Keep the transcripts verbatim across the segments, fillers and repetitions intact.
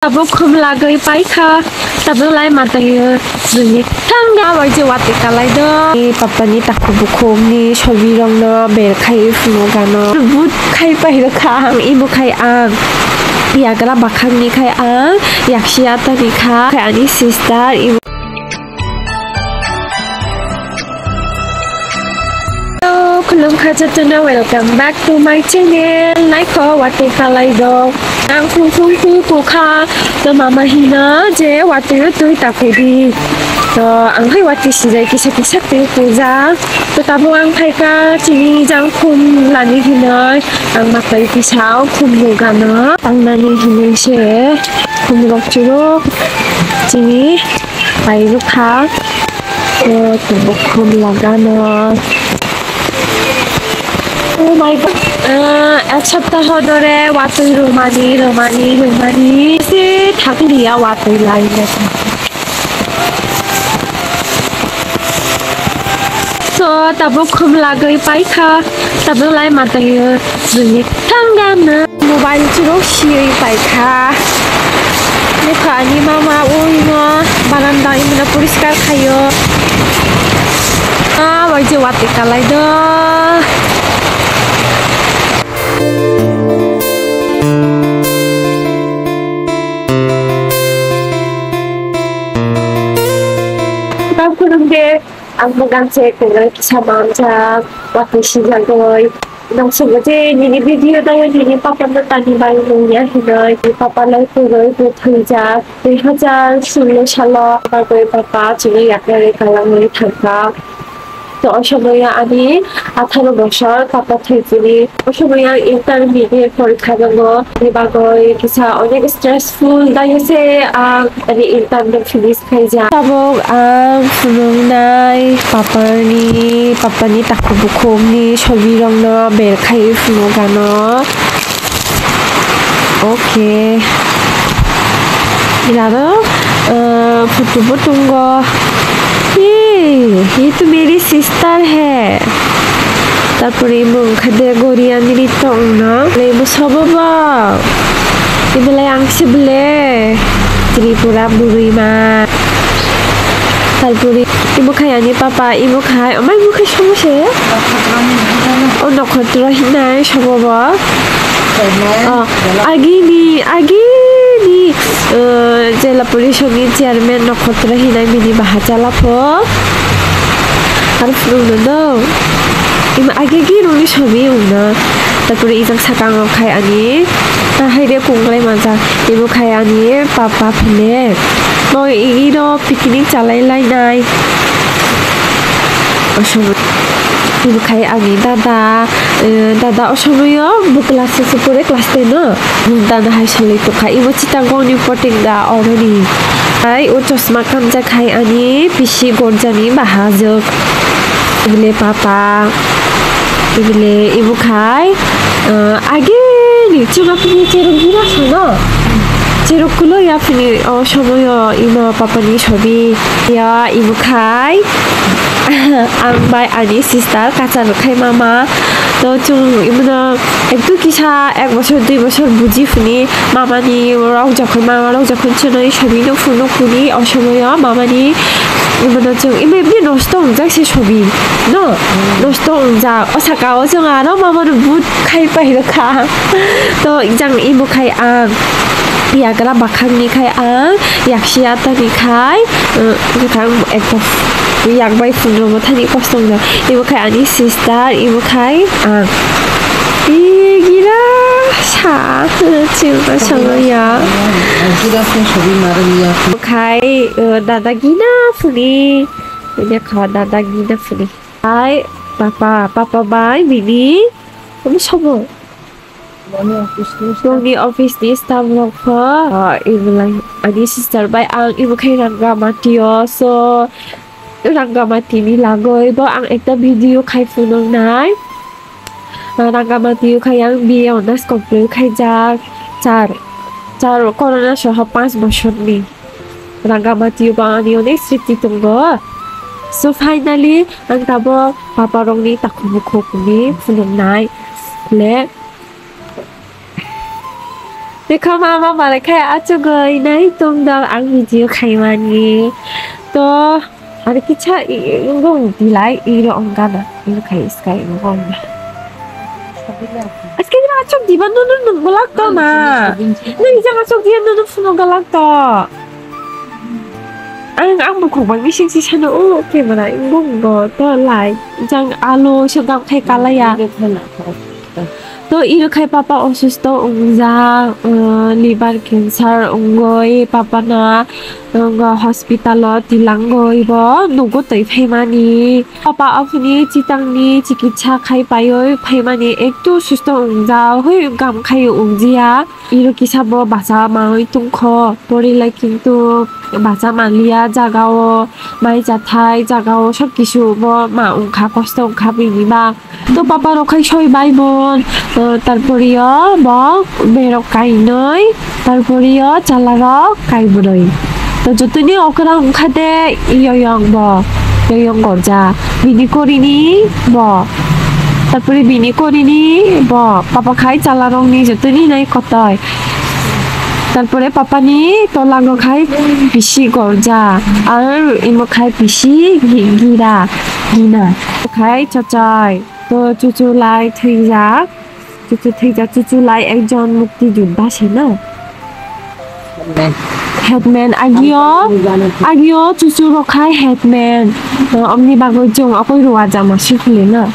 Tabuk khum lagwi paikha, tabuk lai matwi rwni thangna bai je watwi kalai do. Ni papani takhuk bukhukni sobirokno ber khai phunukgano. But khai pai rwkha ang, imo khai ang yagra bakhakni khai ang yaksi atani kha, khai ani sister imo. Hello, khulumkha jotono, welcome back to my channel. Naikho watwi kalai do. Ang thung thung thu kukha, to mama hino je watwi twi takhudi. To ang hai watwi sijai kisa kisa twi puja. To tabuk ang phaikha chini jang khum lani hinoi. Ang matwi kisa khum nugano. Tangnani hinoi se khum rok churuk chini. Pai rwkha. O, tabuk khum lagano. Oh my God. Ah, ek saptaho dhore watwi rwmani, rwmani, rwmani. Se thakliya watwi lai. So, tabuk khum lagwi paikha. Tabuk lai matwi rwni thangana. Mobile churuk siywi paikha. Nukha ani mama uino baranda imino poriskar khaio. Ah, bai je watwi kalai do. Ang bo gangse kwrwi kisa manjak, watwi sijagwi. Noksogo je nini video daya nini papa no tani bai nungya hinoi, ni papa lai kwrwi bo thwijak. Dui hajar sullo salo bagwi papa chini yakarwi kalangwi thangkha. To o somoyo ani atharo bosor papa thwijini. O somoyo ang intermediate porikha nango. Ni bagwi kisa onek stressful daya se ang ani intern no finish khaijak. Tabuk ang phunuknai papani, papani takhuk bukhukni sobirokno ber khai phunukgano. Okay. Ilaro, eh, photo bo tongo. Hey, ye to meri sister hai. Tarpore imo wngkha de Goriani ri tongno. Imo sobo bo. Imo lai ang se bwle. Tripura bwrwi ma. Tarpore imo khai ani papa, imo khai, omai imo khai sobo se. O nokhotro hinai sobo bo. Oh, agini, agini, eh, jela porishod ni chairman nokhotro hinai bini baha chala pho. Aro phunukno do. Ima age girokni sobi wngno. Tarpore ijang sakang rok khai ani. Ta hai de kunglai manjak. Ibo khai ani papa phune. Bo igi do picnic chalai lainai. Osomoi. Ibo khai ani dada. Eh, dada osomoyo bo class six pore class ten no. Dada hai soloi tongkha. Ibo chitangkongni potinga oroni. Hai o chosma kamjak hai ani pisi gorjani bahajwk. Ibile papa. Ibile ibo khai, eh, ageni chwngno phini cherok gira sano. Cherok kulo ya phini o somoyo imo papani sobi. Ya ibo khai. Ang bai ani sister kachar khai mama. To chwng imono ekdum kisa ek bosor dui bosor buji phuni mamani rok jokhon mama rok jokhon chwnwi sobi no phunu kuni o somoyo mamani imono chwng imo ebni nosto wngjak se sobi no nosto wngjak o saka o chwng aro mamano but khai pai rwkha to jang imo khai ang yagra bakhakni khai ang yaksi atani khai. Bwkhang ekta yak bai phunukgo thani kosto wngkha. Ibo khai ani sister, ibo khai ang. Ih, gira sa, chwngno songwi ya. Gira se sobi marwi ya. Ibo khai, eh, dada gina phuni. Ini kha dada gina phuni. Hai, papa, papa bai bini. Kamu sobo? Nokni office ni staff rok pho, ah, ibo lai ani sister bai ang ibo khai Rangamati o, so Rangamati ni lagoi bo ang ekta video khai phunuknai. Ah, Rangamati o khai ang B A honours complete khaijak char, char corona soho panch bosor ni. Rangamati o bo ani onek sriti tongo. So finally ang tabuk papa rok ni takhuk bukhuk ni phunuknai le. Dekho mama malai khai achugwi nai tongdok ang video khaimani. To, ani kicha i, i, wngkha dilai, iro wngkha na, iro khai sky wngkha na. Aske iro achuk diba nunu nung bulak to na. Nung jang achuk dia nunu phunu galak to. Ang, ang bukhuk bai bising si sano, o camera, wngkha wngkha to lai, jang alo, so gam khai kalaya. To iro khai papa osusto wngjak, uh, liver cancer wngwi papa no, uh, hospital o tilangwi bo nugo twi phaimani. Papa ophini chitangni chikitsa khai paiwi phaimani ektu susto wngjak, hoi gam khai wngjia. Iro kisa bo bacha mawi tongkho, pori lai kintu bacha manliya jagao, mai chathai jagao sob kisu bo ma wngkha, kosto wngkha bini ba. To papa rok khai soi bai bon, eh, tarpore o bo berok kainoi, tarpore o chwla rok kai bwrwi. To jotoni okra wngkha de yoyong bo, yoyong gorja. Bini korini bo, tarpore bini korini bo, papa khai chwla rokni jotoni nai kotoi. Tarpore papa ni tola rok khai bisi gorja, ar imo khai bisi gi-, gira, gina. Khai chachai. To chuchu lai thwijak, chuchu thwijak, chuchu lai ekjon mukti judda se na. Headman. Headman, agio, agio chuchu rok khai headman. To omni bagwi chwng okoi ruwa jama sikhwlwi na.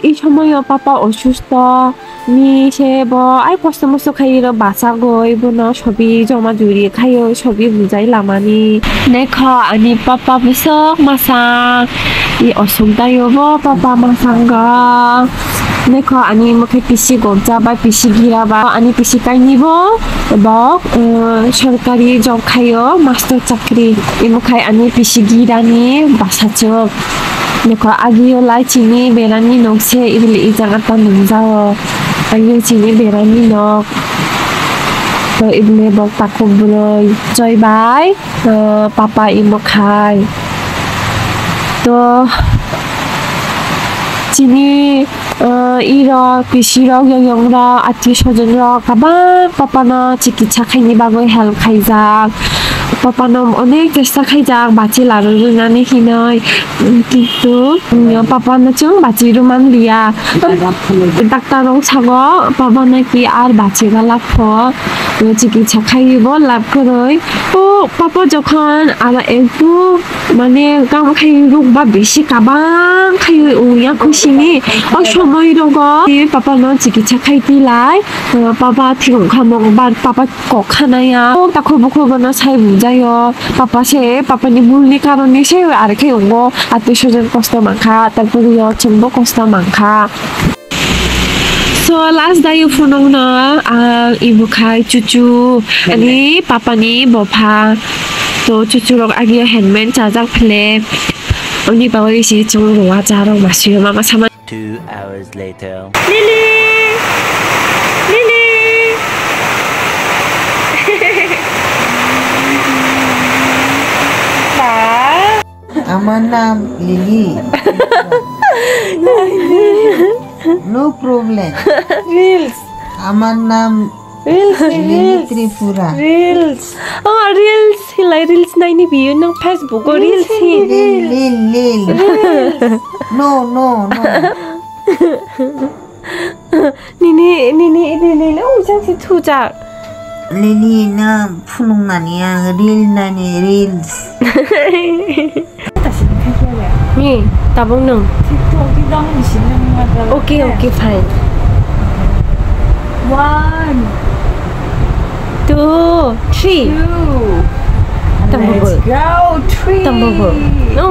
I somoyo papa osusto. Ni se bo ai kosto mosto khai ro bachagoi bono sobi joma juri khaio sobi bujai lamani. Nekho ani papa bwswk masang. I osuk daio bo papa masango. Nekho ani mokhe pisi gokja bai pisi gira ba ani pisi kaini bo bo, uh, sorkari job khaio master chakri. Imo khai ani pisi girani bwsachwk. Nekho agio lai chini berani nok se ibili ijang ata nungjao. Ang chini berani nok. To ibini bok takhuk bwrwi choi bai, to papa imo khai. To chini, eh, irok, pisirok, yoyongrok, atwi sojonrok kabang papano chikitsa khaini bagwi help khaijak. Papano onek chesta khaijak bachi larwi rwnani hinwi. Kintu, mm, papano chwng bachi rwman liya. Daktar rok sago, papa naki ar bachi galak pho. Chikitsa khaiwi bo lab kwrwi. O papa jokhon ala ekdum mane gam khai ruk ba bisi kabang khaiwi wngya khusini. O somoi rogo papa no chikitsa khai tilai. Papa thwng kha mo ba papa kok khanaya. O takhuk bukhuk bono sai bujaio. Papa se, papa ni bhul ni karon ni se ar khe wngo. Atwi swijan kosto mankha, tarpore yo chwngbo kosto mankha. So last dayo phunukno ang ibukhai chuchu ani papa ni bopha. To chuchu rok agio handmade chajak phle. Oni bagwi si chwng rwajak rok masio mama sama. Two hours later. Lily! Lily! Ba? আমার নাম lily. No problem. Reels. আমার নাম Reels, Lily Reels. Tripura. Reels. Oh, reels. Hilai reels naini biyo nang Facebook o reels hi. Lil, lil, lil. Reels. No, no, no. Nini, nini, nini, nini, ujang si thujak. Lili na phunung nani ang reel nani reels. Ni, tabung nung. Okay, okay, fine. One, two, three. Two. Tambo let's bol. Go, three. Tambo bol. No.